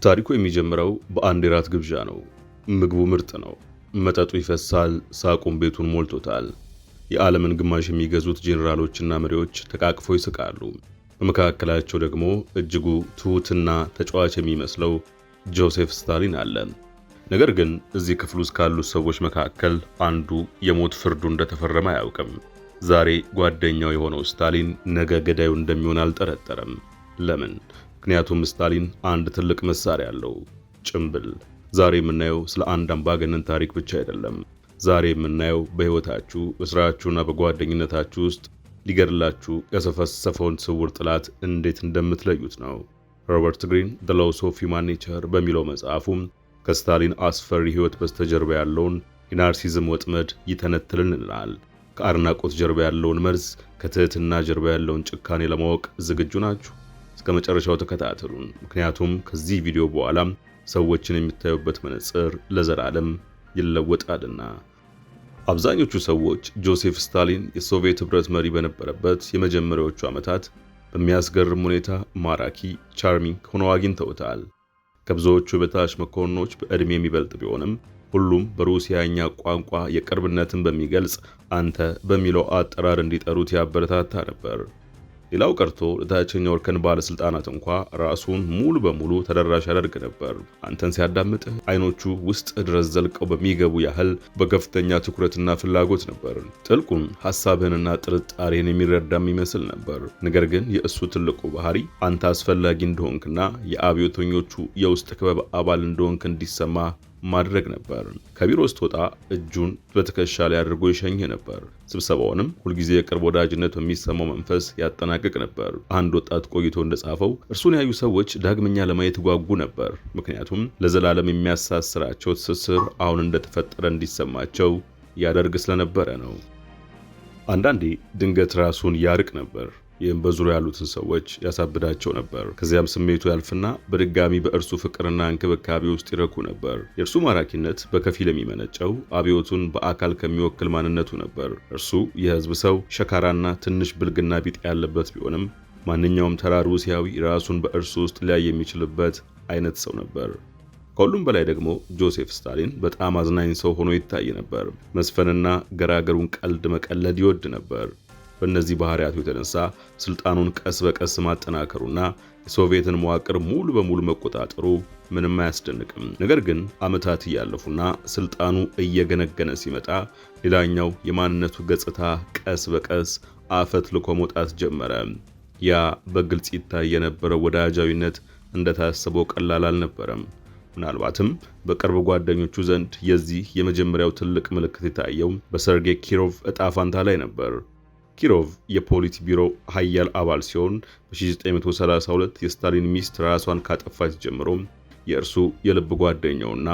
ታሪኩ የሚጀምረው በአንድ የራት ግብዣ ነው። ምግቡ ምርጥ ነው። መጠጡ ይፈሳል፣ ሳቁም ቤቱን ሞልቶታል። የዓለምን ግማሽ የሚገዙት ጄኔራሎችና መሪዎች ተቃቅፈው ይስቃሉ። በመካከላቸው ደግሞ እጅጉ ትሁትና ተጫዋች የሚመስለው ጆሴፍ ስታሊን አለ። ነገር ግን እዚህ ክፍል ውስጥ ካሉት ሰዎች መካከል አንዱ የሞት ፍርዱ እንደተፈረመ አያውቅም። ዛሬ ጓደኛው የሆነው ስታሊን ነገ ገዳዩ እንደሚሆን አልጠረጠረም። ለምን? ምክንያቱም ስታሊን አንድ ትልቅ መሳሪያ አለው፣ ጭምብል። ዛሬ የምናየው ስለ አንድ አምባገነን ታሪክ ብቻ አይደለም። ዛሬ የምናየው በሕይወታችሁ፣ በስራችሁና በጓደኝነታችሁ ውስጥ ሊገድላችሁ ያሰፈሰፈውን ስውር ጠላት እንዴት እንደምትለዩት ነው። ሮበርት ግሪን The Laws of Human Nature በሚለው መጽሐፉም ከስታሊን አስፈሪ ሕይወት በስተጀርባ ያለውን የ narcissism ወጥመድ ይተነትልልናል። ከአድናቆት ጀርባ ያለውን መርዝ፣ ከትህትና ጀርባ ያለውን ጭካኔ ለማወቅ ዝግጁ ናችሁ? እስከ መጨረሻው ተከታተሉን። ምክንያቱም ከዚህ ቪዲዮ በኋላ ሰዎችን የምታዩበት መነጽር ለዘላለም ይለወጣልና። አብዛኞቹ ሰዎች ጆሴፍ ስታሊን የሶቪየት ኅብረት መሪ በነበረበት የመጀመሪያዎቹ ዓመታት በሚያስገርም ሁኔታ ማራኪ፣ charming ሆነው አግኝተውታል። ከብዙዎቹ የበታች መኮንኖች በዕድሜ የሚበልጥ ቢሆንም ሁሉም በሩሲያኛ ቋንቋ የቅርብነትን በሚገልጽ አንተ በሚለው አጠራር እንዲጠሩት ያበረታታ ነበር። ሌላው ቀርቶ ለታችኛው እርከን ባለስልጣናት እንኳ ራሱን ሙሉ በሙሉ ተደራሽ ያደርግ ነበር። አንተን ሲያዳምጥህ አይኖቹ ውስጥ ድረስ ዘልቀው በሚገቡ ያህል በከፍተኛ ትኩረትና ፍላጎት ነበር። ጥልቁን ሐሳብህንና ጥርጣሬን የሚረዳም ይመስል ነበር። ነገር ግን የእሱ ትልቁ ባህሪ አንተ አስፈላጊ እንደሆንክና የአብዮተኞቹ የውስጥ ክበብ አባል እንደሆንክ እንዲሰማ ማድረግ ነበር። ከቢሮ ስትወጣ እጁን በትከሻ ላይ አድርጎ ይሸኝህ ነበር። ስብሰባውንም ሁልጊዜ የቅርብ ወዳጅነት በሚሰማው መንፈስ ያጠናቅቅ ነበር። አንድ ወጣት ቆይቶ እንደጻፈው እርሱን ያዩ ሰዎች ዳግመኛ ለማየት ጓጉ ነበር። ምክንያቱም ለዘላለም የሚያሳስራቸው ትስስር አሁን እንደተፈጠረ እንዲሰማቸው ያደርግ ስለነበረ ነው። አንዳንዴ ድንገት ራሱን ያርቅ ነበር። ይህም በዙሪያ ያሉትን ሰዎች ያሳብዳቸው ነበር። ከዚያም ስሜቱ ያልፍና በድጋሚ በእርሱ ፍቅርና እንክብካቤ ውስጥ ይረኩ ነበር። የእርሱ ማራኪነት በከፊል የሚመነጨው አብዮቱን በአካል ከሚወክል ማንነቱ ነበር። እርሱ የሕዝብ ሰው፣ ሸካራና ትንሽ ብልግና ቢጤ ያለበት ቢሆንም ማንኛውም ተራ ሩሲያዊ ራሱን በእርሱ ውስጥ ሊያይ የሚችልበት አይነት ሰው ነበር። ከሁሉም በላይ ደግሞ ጆሴፍ ስታሊን በጣም አዝናኝ ሰው ሆኖ ይታይ ነበር። መዝፈንና ገራገሩን ቀልድ መቀለድ ይወድ ነበር። በእነዚህ ባህሪያቱ የተነሳ ስልጣኑን ቀስ በቀስ ማጠናከሩና የሶቪየትን መዋቅር ሙሉ በሙሉ መቆጣጠሩ ምንም አያስደንቅም። ነገር ግን ዓመታት እያለፉና ስልጣኑ እየገነገነ ሲመጣ ሌላኛው የማንነቱ ገጽታ ቀስ በቀስ አፈትልኮ መውጣት ጀመረ። ያ በግልጽ ይታይ የነበረው ወዳጃዊነት እንደታሰበው ቀላል አልነበረም። ምናልባትም በቅርብ ጓደኞቹ ዘንድ የዚህ የመጀመሪያው ትልቅ ምልክት የታየው በሰርጌይ ኪሮቭ እጣ ፋንታ ላይ ነበር። ኪሮቭ የፖሊት ቢሮ ሀያል አባል ሲሆን በ1932 የስታሊን ሚስት ራሷን ካጠፋች ጀምሮ የእርሱ የልብ ጓደኛውና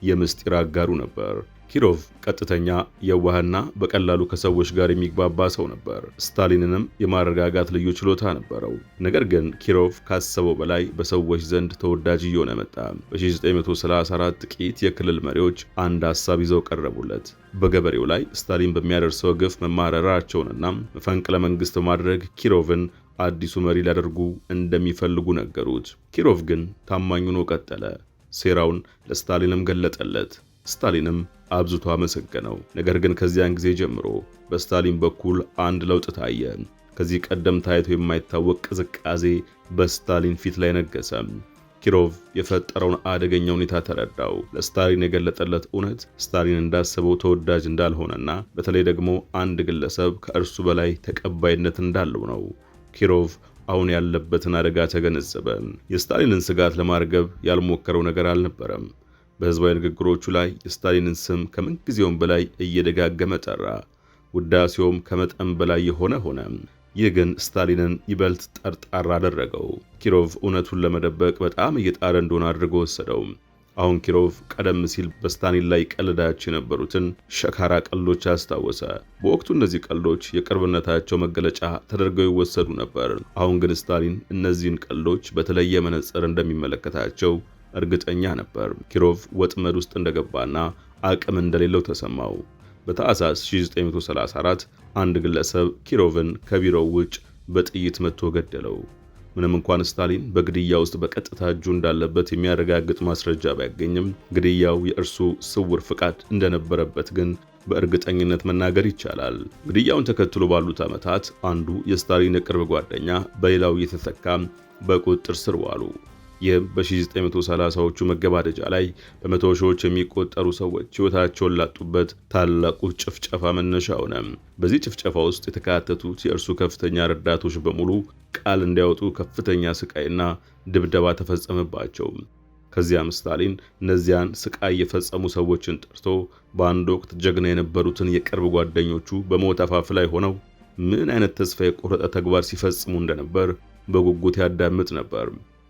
የምስጢር አጋሩ ነበር። ኪሮቭ ቀጥተኛ፣ የዋህና በቀላሉ ከሰዎች ጋር የሚግባባ ሰው ነበር። ስታሊንንም የማረጋጋት ልዩ ችሎታ ነበረው። ነገር ግን ኪሮቭ ካሰበው በላይ በሰዎች ዘንድ ተወዳጅ እየሆነ መጣ። በ1934 ጥቂት የክልል መሪዎች አንድ ሀሳብ ይዘው ቀረቡለት። በገበሬው ላይ ስታሊን በሚያደርሰው ግፍ መማረራቸውንና መፈንቅለ መንግስት በማድረግ ኪሮቭን አዲሱ መሪ ሊያደርጉ እንደሚፈልጉ ነገሩት። ኪሮቭ ግን ታማኝ ሆኖ ቀጠለ። ሴራውን ለስታሊንም ገለጠለት። ስታሊንም አብዝቶ አመሰገነው። ነገር ግን ከዚያን ጊዜ ጀምሮ በስታሊን በኩል አንድ ለውጥ ታየ። ከዚህ ቀደም ታይቶ የማይታወቅ ቅዝቃዜ በስታሊን ፊት ላይ ነገሰ። ኪሮቭ የፈጠረውን አደገኛ ሁኔታ ተረዳው። ለስታሊን የገለጠለት እውነት ስታሊን እንዳሰበው ተወዳጅ እንዳልሆነና በተለይ ደግሞ አንድ ግለሰብ ከእርሱ በላይ ተቀባይነት እንዳለው ነው። ኪሮቭ አሁን ያለበትን አደጋ ተገነዘበ። የስታሊንን ስጋት ለማርገብ ያልሞከረው ነገር አልነበረም። በህዝባዊ ንግግሮቹ ላይ የስታሊንን ስም ከምንጊዜውም በላይ እየደጋገመ ጠራ። ውዳሴውም ከመጠን በላይ የሆነ ሆነ። ይህ ግን ስታሊንን ይበልጥ ጠርጣራ አደረገው። ኪሮቭ እውነቱን ለመደበቅ በጣም እየጣረ እንደሆነ አድርጎ ወሰደው። አሁን ኪሮቭ ቀደም ሲል በስታሊን ላይ ቀልዳቸው የነበሩትን ሸካራ ቀልዶች አስታወሰ። በወቅቱ እነዚህ ቀልዶች የቅርብነታቸው መገለጫ ተደርገው ይወሰዱ ነበር። አሁን ግን ስታሊን እነዚህን ቀልዶች በተለየ መነጽር እንደሚመለከታቸው እርግጠኛ ነበር። ኪሮቭ ወጥመድ ውስጥ እንደገባና አቅም እንደሌለው ተሰማው። በታህሳስ 1934 አንድ ግለሰብ ኪሮቭን ከቢሮው ውጭ በጥይት መትቶ ገደለው። ምንም እንኳን ስታሊን በግድያ ውስጥ በቀጥታ እጁ እንዳለበት የሚያረጋግጥ ማስረጃ ባይገኝም፣ ግድያው የእርሱ ስውር ፍቃድ እንደነበረበት ግን በእርግጠኝነት መናገር ይቻላል። ግድያውን ተከትሎ ባሉት ዓመታት አንዱ የስታሊን የቅርብ ጓደኛ በሌላው እየተተካ በቁጥጥር ስር ዋሉ። ይህም በ1930ዎቹ መገባደጃ ላይ በመቶ ሺዎች የሚቆጠሩ ሰዎች ሕይወታቸውን ላጡበት ታላቁ ጭፍጨፋ መነሻ ሆነ። በዚህ ጭፍጨፋ ውስጥ የተካተቱት የእርሱ ከፍተኛ ረዳቶች በሙሉ ቃል እንዲያወጡ ከፍተኛ ስቃይና ድብደባ ተፈጸመባቸው። ከዚያም ስታሊን እነዚያን ስቃይ የፈጸሙ ሰዎችን ጠርቶ በአንድ ወቅት ጀግና የነበሩትን የቅርብ ጓደኞቹ በሞት አፋፍ ላይ ሆነው ምን አይነት ተስፋ የቆረጠ ተግባር ሲፈጽሙ እንደነበር በጉጉት ያዳምጥ ነበር።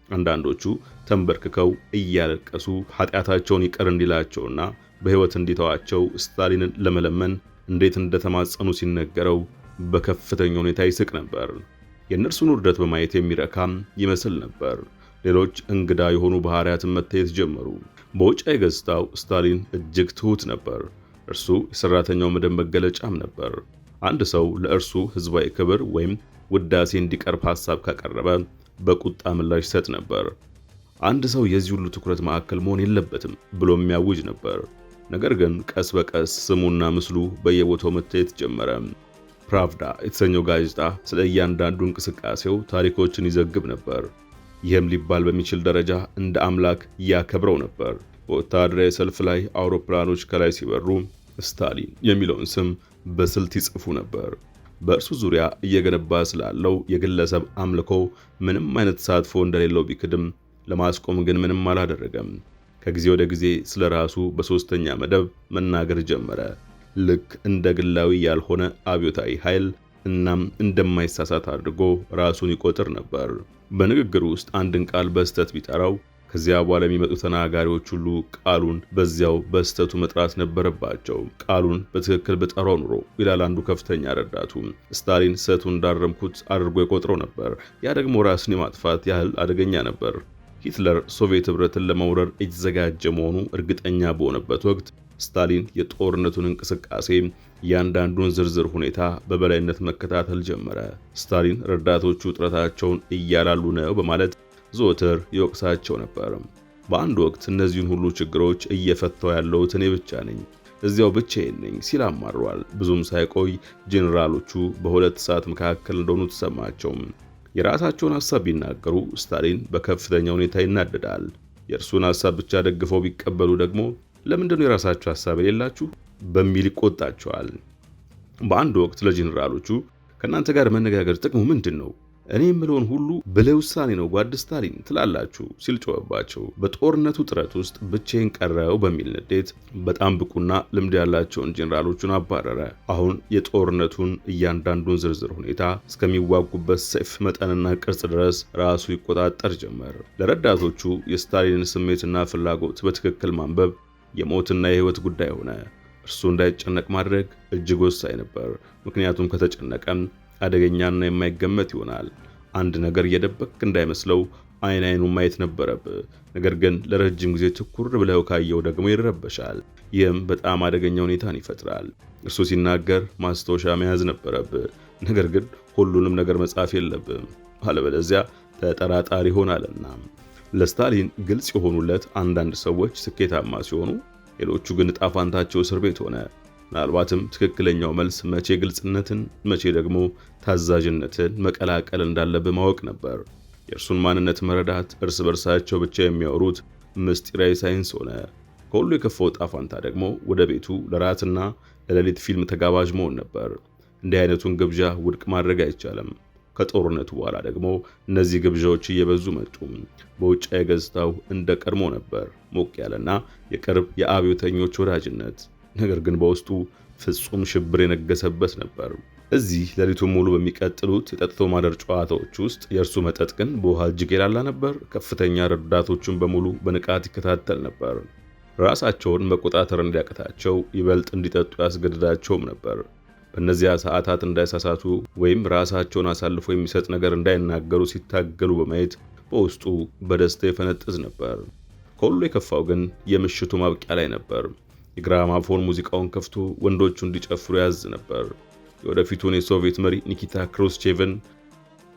አንዳንዶቹ ተንበርክከው እያለቀሱ ኃጢአታቸውን ይቅር እንዲላቸውና በሕይወት እንዲተዋቸው ስታሊንን ለመለመን እንዴት እንደተማጸኑ ሲነገረው በከፍተኛ ሁኔታ ይስቅ ነበር። የእነርሱን ውርደት በማየት የሚረካም ይመስል ነበር። ሌሎች እንግዳ የሆኑ ባህሪያትን መታየት ጀመሩ። በውጫዊ ገጽታው ስታሊን እጅግ ትሁት ነበር። እርሱ የሰራተኛው መደብ መገለጫም ነበር። አንድ ሰው ለእርሱ ሕዝባዊ ክብር ወይም ውዳሴ እንዲቀርብ ሐሳብ ካቀረበ በቁጣ ምላሽ ይሰጥ ነበር። አንድ ሰው የዚህ ሁሉ ትኩረት ማዕከል መሆን የለበትም ብሎ የሚያውጅ ነበር። ነገር ግን ቀስ በቀስ ስሙና ምስሉ በየቦታው መታየት ጀመረ። ፕራቭዳ የተሰኘው ጋዜጣ ስለ እያንዳንዱ እንቅስቃሴው ታሪኮችን ይዘግብ ነበር። ይህም ሊባል በሚችል ደረጃ እንደ አምላክ ያከብረው ነበር። በወታደራዊ ሰልፍ ላይ አውሮፕላኖች ከላይ ሲበሩ ስታሊን የሚለውን ስም በስልት ይጽፉ ነበር። በእርሱ ዙሪያ እየገነባ ስላለው የግለሰብ አምልኮ ምንም አይነት ተሳትፎ እንደሌለው ቢክድም ለማስቆም ግን ምንም አላደረገም። ከጊዜ ወደ ጊዜ ስለ ራሱ በሶስተኛ መደብ መናገር ጀመረ። ልክ እንደ ግላዊ ያልሆነ አብዮታዊ ኃይል እናም እንደማይሳሳት አድርጎ ራሱን ይቆጥር ነበር። በንግግር ውስጥ አንድን ቃል በስህተት ቢጠራው ከዚያ በኋላ የሚመጡ ተናጋሪዎች ሁሉ ቃሉን በዚያው በስህተቱ መጥራት ነበረባቸው። ቃሉን በትክክል ብጠራው ኑሮ ይላል አንዱ ከፍተኛ ረዳቱ። ስታሊን ስህተቱን እንዳረምኩት አድርጎ ይቆጥረው ነበር። ያ ደግሞ ራስን የማጥፋት ያህል አደገኛ ነበር። ሂትለር ሶቪየት ኅብረትን ለመውረር እየተዘጋጀ መሆኑ እርግጠኛ በሆነበት ወቅት ስታሊን የጦርነቱን እንቅስቃሴ እያንዳንዱን ዝርዝር ሁኔታ በበላይነት መከታተል ጀመረ። ስታሊን ረዳቶቹ ጥረታቸውን እያላሉ ነው በማለት ዘወትር ይወቅሳቸው ነበር። በአንድ ወቅት እነዚህን ሁሉ ችግሮች እየፈታው ያለሁት እኔ ብቻ ነኝ፣ እዚያው ብቻዬን ነኝ ሲል አማሯል። ብዙም ሳይቆይ ጄኔራሎቹ በሁለት ሰዓት መካከል እንደሆኑ ተሰማቸው። የራሳቸውን ሐሳብ ቢናገሩ ስታሊን በከፍተኛ ሁኔታ ይናደዳል። የእርሱን ሐሳብ ብቻ ደግፈው ቢቀበሉ ደግሞ ለምንድነው የራሳቸው ሐሳብ የሌላችሁ በሚል ይቆጣቸዋል። በአንድ ወቅት ለጄኔራሎቹ ከእናንተ ጋር መነጋገር ጥቅሙ ምንድን ነው? እኔ የምለውን ሁሉ ብልህ ውሳኔ ነው ጓድ ስታሊን ትላላችሁ ሲል ጮኸባቸው። በጦርነቱ ጥረት ውስጥ ብቻዬን ቀረው በሚል ንዴት በጣም ብቁና ልምድ ያላቸውን ጄኔራሎቹን አባረረ። አሁን የጦርነቱን እያንዳንዱን ዝርዝር ሁኔታ እስከሚዋጉበት ሰይፍ መጠንና ቅርጽ ድረስ ራሱ ይቆጣጠር ጀመር። ለረዳቶቹ የስታሊንን ስሜትና ፍላጎት በትክክል ማንበብ የሞትና የሕይወት ጉዳይ ሆነ። እርሱ እንዳይጨነቅ ማድረግ እጅግ ወሳኝ ነበር። ምክንያቱም ከተጨነቀም አደገኛና የማይገመት ይሆናል። አንድ ነገር እየደበቅ እንዳይመስለው አይን አይኑን ማየት ነበረብህ። ነገር ግን ለረጅም ጊዜ ትኩር ብለው ካየው ደግሞ ይረበሻል። ይህም በጣም አደገኛ ሁኔታን ይፈጥራል። እርሱ ሲናገር ማስታወሻ መያዝ ነበረብህ። ነገር ግን ሁሉንም ነገር መጻፍ የለብህም፣ አለበለዚያ ተጠራጣሪ ይሆናልና። ለስታሊን ግልጽ የሆኑለት አንዳንድ ሰዎች ስኬታማ ሲሆኑ፣ ሌሎቹ ግን ዕጣ ፈንታቸው እስር ቤት ሆነ። ምናልባትም ትክክለኛው መልስ መቼ ግልጽነትን መቼ ደግሞ ታዛዥነትን መቀላቀል እንዳለብህ ማወቅ ነበር። የእርሱን ማንነት መረዳት እርስ በርሳቸው ብቻ የሚያወሩት ምስጢራዊ ሳይንስ ሆነ። ከሁሉ የከፋው ዕጣ ፈንታ ደግሞ ወደ ቤቱ ለራትና ለሌሊት ፊልም ተጋባዥ መሆን ነበር። እንዲህ አይነቱን ግብዣ ውድቅ ማድረግ አይቻልም። ከጦርነቱ በኋላ ደግሞ እነዚህ ግብዣዎች እየበዙ መጡ። በውጫዊ ገጽታው እንደ ቀድሞ ነበር፣ ሞቅ ያለና የቅርብ የአብዮተኞች ወዳጅነት፣ ነገር ግን በውስጡ ፍጹም ሽብር የነገሰበት ነበር። እዚህ ሌሊቱን ሙሉ በሚቀጥሉት የጠጥቶ ማደር ጨዋታዎች ውስጥ የእርሱ መጠጥ ግን በውሃ እጅግ የላላ ነበር። ከፍተኛ ረዳቶቹን በሙሉ በንቃት ይከታተል ነበር። ራሳቸውን መቆጣጠር እንዲያቅታቸው ይበልጥ እንዲጠጡ ያስገድዳቸውም ነበር። በእነዚያ ሰዓታት እንዳይሳሳቱ ወይም ራሳቸውን አሳልፎ የሚሰጥ ነገር እንዳይናገሩ ሲታገሉ በማየት በውስጡ በደስታ ይፈነጥዝ ነበር። ከሁሉ የከፋው ግን የምሽቱ ማብቂያ ላይ ነበር። የግራማፎን ሙዚቃውን ከፍቶ ወንዶቹ እንዲጨፍሩ ያዝ ነበር። የወደፊቱን የሶቪየት መሪ ኒኪታ ክሩስቼቭን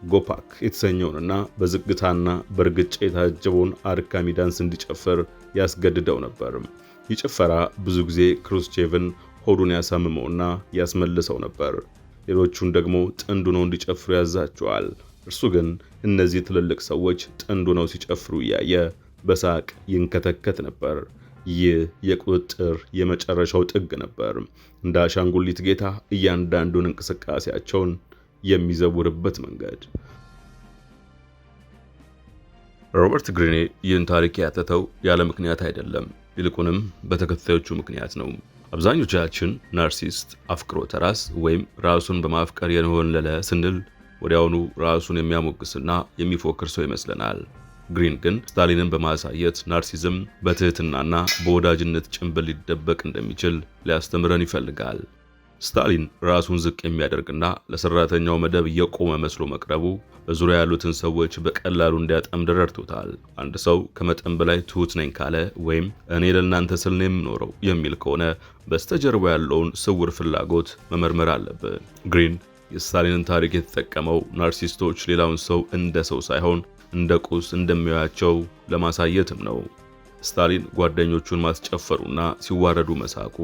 ጎፓክ የተሰኘውንና በዝግታና በእርግጫ የታጀበውን አድካሚ ዳንስ እንዲጨፍር ያስገድደው ነበር። ይህ ጭፈራ ብዙ ጊዜ ክሩስቼቭን ሆዱን ያሳምመውና ያስመልሰው ነበር። ሌሎቹን ደግሞ ጥንድ ሆነው እንዲጨፍሩ ያዛቸዋል። እርሱ ግን እነዚህ ትልልቅ ሰዎች ጥንድ ሆነው ሲጨፍሩ እያየ በሳቅ ይንከተከት ነበር። ይህ የቁጥጥር የመጨረሻው ጥግ ነበር። እንደ አሻንጉሊት ጌታ እያንዳንዱን እንቅስቃሴያቸውን የሚዘውርበት መንገድ። ሮበርት ግሪኔ ይህን ታሪክ ያተተው ያለ ምክንያት አይደለም። ይልቁንም በተከታዮቹ ምክንያት ነው። አብዛኞቻችን narcissist፣ አፍቅሮተ ራስ ወይም ራሱን በማፍቀር የሆንለለ ስንል ወዲያውኑ ራሱን የሚያሞግስና የሚፎክር ሰው ይመስለናል። ግሪን ግን ስታሊንን በማሳየት narcissism በትህትናና በወዳጅነት ጭንብል ሊደበቅ እንደሚችል ሊያስተምረን ይፈልጋል። ስታሊን ራሱን ዝቅ የሚያደርግና ለሰራተኛው መደብ የቆመ መስሎ መቅረቡ በዙሪያ ያሉትን ሰዎች በቀላሉ እንዲያጠምድ ረድቶታል። አንድ ሰው ከመጠን በላይ ትሁት ነኝ ካለ ወይም እኔ ለእናንተ ስል ነው የምኖረው የሚል ከሆነ በስተጀርባ ያለውን ስውር ፍላጎት መመርመር አለብን። ግሪን የስታሊንን ታሪክ የተጠቀመው narcissist ኦች ሌላውን ሰው እንደ ሰው ሳይሆን እንደ ቁስ እንደሚያያቸው ለማሳየትም ነው። ስታሊን ጓደኞቹን ማስጨፈሩና ሲዋረዱ መሳቁ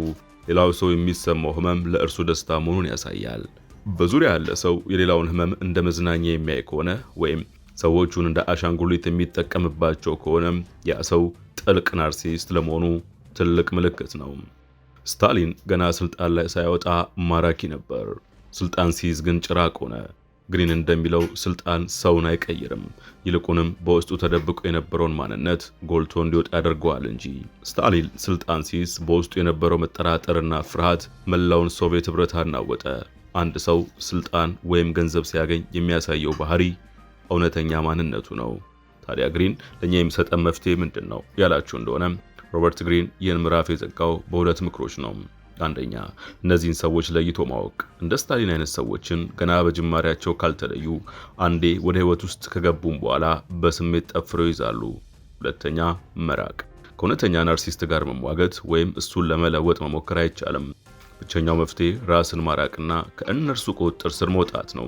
ሌላው ሰው የሚሰማው ህመም ለእርሱ ደስታ መሆኑን ያሳያል። በዙሪያ ያለ ሰው የሌላውን ህመም እንደ መዝናኛ የሚያይ ከሆነ ወይም ሰዎቹን እንደ አሻንጉሊት የሚጠቀምባቸው ከሆነ ያ ሰው ጥልቅ narcissist ለመሆኑ ትልቅ ምልክት ነው። ስታሊን ገና ስልጣን ላይ ሳይወጣ ማራኪ ነበር። ስልጣን ሲይዝ ግን ጭራቅ ሆነ። ግሪን እንደሚለው ስልጣን ሰውን አይቀይርም፣ ይልቁንም በውስጡ ተደብቆ የነበረውን ማንነት ጎልቶ እንዲወጣ ያደርገዋል እንጂ። ስታሊን ስልጣን ሲይዝ በውስጡ የነበረው መጠራጠርና ፍርሃት መላውን ሶቪየት ህብረት አናወጠ። አንድ ሰው ስልጣን ወይም ገንዘብ ሲያገኝ የሚያሳየው ባህሪ እውነተኛ ማንነቱ ነው። ታዲያ ግሪን ለኛ የሚሰጠን መፍትሄ ምንድን ነው ያላችሁ እንደሆነ ሮበርት ግሪን ይህን ምዕራፍ የዘጋው በሁለት ምክሮች ነው። አንደኛ፣ እነዚህን ሰዎች ለይቶ ማወቅ። እንደ ስታሊን አይነት ሰዎችን ገና በጅማሬያቸው ካልተለዩ አንዴ ወደ ህይወት ውስጥ ከገቡም በኋላ በስሜት ጠፍረው ይይዛሉ። ሁለተኛ፣ መራቅ። ከእውነተኛ narcissist ጋር መሟገት ወይም እሱን ለመለወጥ መሞከር አይቻልም። ብቸኛው መፍትሄ ራስን ማራቅና ከእነርሱ ቁጥጥር ስር መውጣት ነው።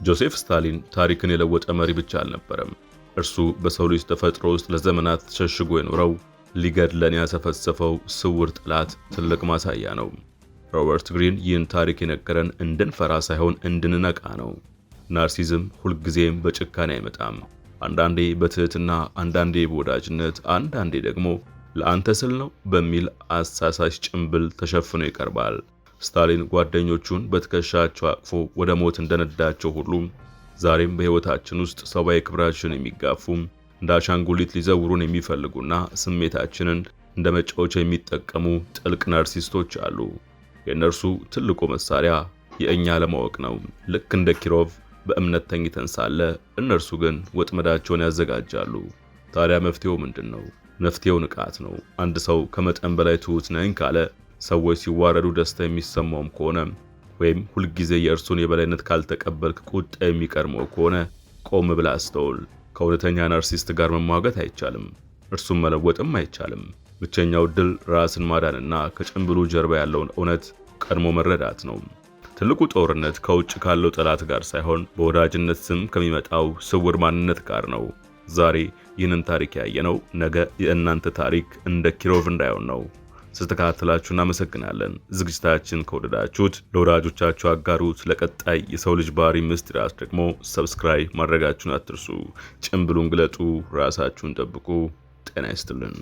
ጆሴፍ ስታሊን ታሪክን የለወጠ መሪ ብቻ አልነበረም። እርሱ በሰው ልጅ ተፈጥሮ ውስጥ ለዘመናት ተሸሽጎ የኖረው ሊገድለን ያሰፈሰፈው ስውር ጠላት ትልቅ ማሳያ ነው። ሮበርት ግሪን ይህን ታሪክ የነገረን እንድንፈራ ሳይሆን እንድንነቃ ነው። narcissism ሁልጊዜም በጭካኔ አይመጣም። አንዳንዴ በትህትና፣ አንዳንዴ በወዳጅነት፣ አንዳንዴ ደግሞ ለአንተ ስል ነው በሚል አሳሳች ጭንብል ተሸፍኖ ይቀርባል። ስታሊን ጓደኞቹን በትከሻቸው አቅፎ ወደ ሞት እንደነዳቸው ሁሉ ዛሬም በሕይወታችን ውስጥ ሰብአዊ ክብራችንን የሚጋፉ፣ እንደ አሻንጉሊት ሊዘውሩን የሚፈልጉና ስሜታችንን እንደ መጫወቻ የሚጠቀሙ ጥልቅ narcissist ኦች አሉ። የእነርሱ ትልቁ መሳሪያ የእኛ አለማወቅ ነው። ልክ እንደ ኪሮቭ በእምነት ተኝተን ሳለ እነርሱ ግን ወጥመዳቸውን ያዘጋጃሉ። ታዲያ መፍትሄው ምንድን ነው? መፍትሄው ንቃት ነው። አንድ ሰው ከመጠን በላይ ትሁት ነኝ ካለ፣ ሰዎች ሲዋረዱ ደስታ የሚሰማውም ከሆነ ወይም ሁልጊዜ የእርሱን የበላይነት ካልተቀበልክ ቁጣ የሚቀድመው ከሆነ ቆም ብለህ አስተውል። ከእውነተኛ narcissist ጋር መሟገት አይቻልም፣ እርሱን መለወጥም አይቻልም። ብቸኛው ድል ራስን ማዳንና ከጭንብሉ ጀርባ ያለውን እውነት ቀድሞ መረዳት ነው። ትልቁ ጦርነት ከውጭ ካለው ጠላት ጋር ሳይሆን በወዳጅነት ስም ከሚመጣው ስውር ማንነት ጋር ነው። ዛሬ ይህንን ታሪክ ያየነው ነገ የእናንተ ታሪክ እንደ ኪሮቭ እንዳይሆን ነው። ስለተከታተላችሁ እናመሰግናለን። ዝግጅታችን ከወደዳችሁት ለወዳጆቻችሁ አጋሩት። ለቀጣይ የሰው ልጅ ባህሪ ምስጢራት ደግሞ subscribe ማድረጋችሁን አትርሱ። ጭንብሉን ግለጡ፣ ራሳችሁን ጠብቁ። ጤና ይስጥልን።